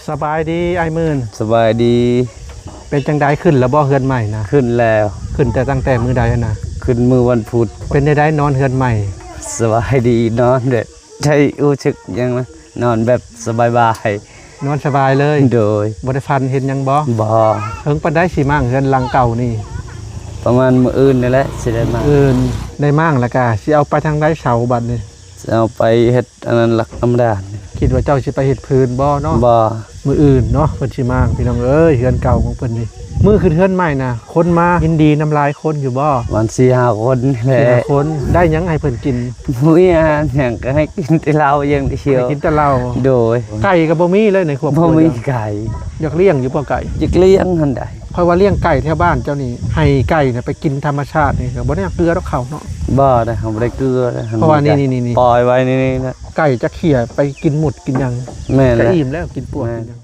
ສະບາຍດີອ້າຍໝື່ນ. ສະບາຍດີ. ເປັນຈັ່ງໃດ ຂຶ້ນແລ້ວບໍ່ເຮືອນໃໝ່ນະ? ຂຶ້ນແລ້ວ. ຂຶ້ນແຕ່ຕັ້ງແຕ່ມື້ໃດຫັ້ນນະ? ຂຶ້ນມື້ວັນພຸດ. ເປັນຈັ່ງໃດນອນເຮືອນໃໝ່? ສະບາຍດີ ນອນແບບ ໃຊ້ຮູ້ສຶກຫຍັງນະ ນອນແບບສະບາຍໆ. ນອນສະບາຍເລີຍ? ໂດຍ. ບໍ່ໄດ້ຝັນເຫັນຫຍັງບໍ່? ບໍ່. ເຫິງປານໃດຊິມ້າງເຮືອນຫຼັງເກົ່ານີ້? ປະມານມື້ອື່ນນີ້ແຫຼະ ຊິໄດ້ມ້າງ. ມື້ອື່ນໄດ້ມ້າງແລ້ວກະຊິເອົາໄປທາງໃດເສົາບັດນີ້? ຊິເອົາໄປເຮັດອັນນັ້ນ ຫຼັກນ້ຳດານ. ຄິດວ່າເຈົ້າຊິໄປເຮັດພື້ນບໍ່ເນາະ? ບໍ່. ມື້ອື່ນເນາະ ເພິ່ນຊິມ້າງ ພີ່ນ້ອງເອີຍ ເຮືອນເກົ່າຂອງເພິ່ນນີ້. ມື້ຂຶ້ນເຮືອນໃໝ່ນະ ຄົນມາຍິນດີນຳຫຼາຍຄົນຢູ່ບໍ່? ປະມານສີ່ຫ້າຄົນແຫຼະ. ສີ່ຫ້າຄົນ. ໄດ້ຫຍັງໃຫ້ເພິ່ນກິນ? ບໍ່ມີອາຫານຫຍັງ ກໍໃຫ້ກິນແຕ່ເຫຼົ້າຢ່າງດຽວ. ໃຫ້ກິນແຕ່ເຫຼົ້າ. ໂດຍ. ໄກ່ກໍບໍ່ມີເລີຍໃນຄອບຄົວ? ບໍ່ມີໄກ່. ຢາກລ້ຽງຢູ່ບໍ່ໄກ່? ຢາກລ້ຽງຫັ້ນໃດ. ຂ້ອຍວ່າລ້ຽງໄກ່ແຖວບ້ານເຈົ້ານີ້ ໃຫ້ໄກ່ນະໄປກິນທຳມະຊາດນີ້ ກໍບໍ່ໄດ້ເກືອດອກເຂົາເນາະ. ບໍ່ໄດ້ ເຮົາບໍ່ໄດ້ເກືອເດ້. ເພາະວ່ານີ້ໆໆ ປ່ອຍໄວ້ນີ້ໆ ໄກ່ຈະເຂ້ຍໄປກິນໝົດກິນຫຍັງ. ແມ່ນແຫຼະ. ກໍອີ່ມແລ້ວ ກິນປວກກິນຫຍັງ.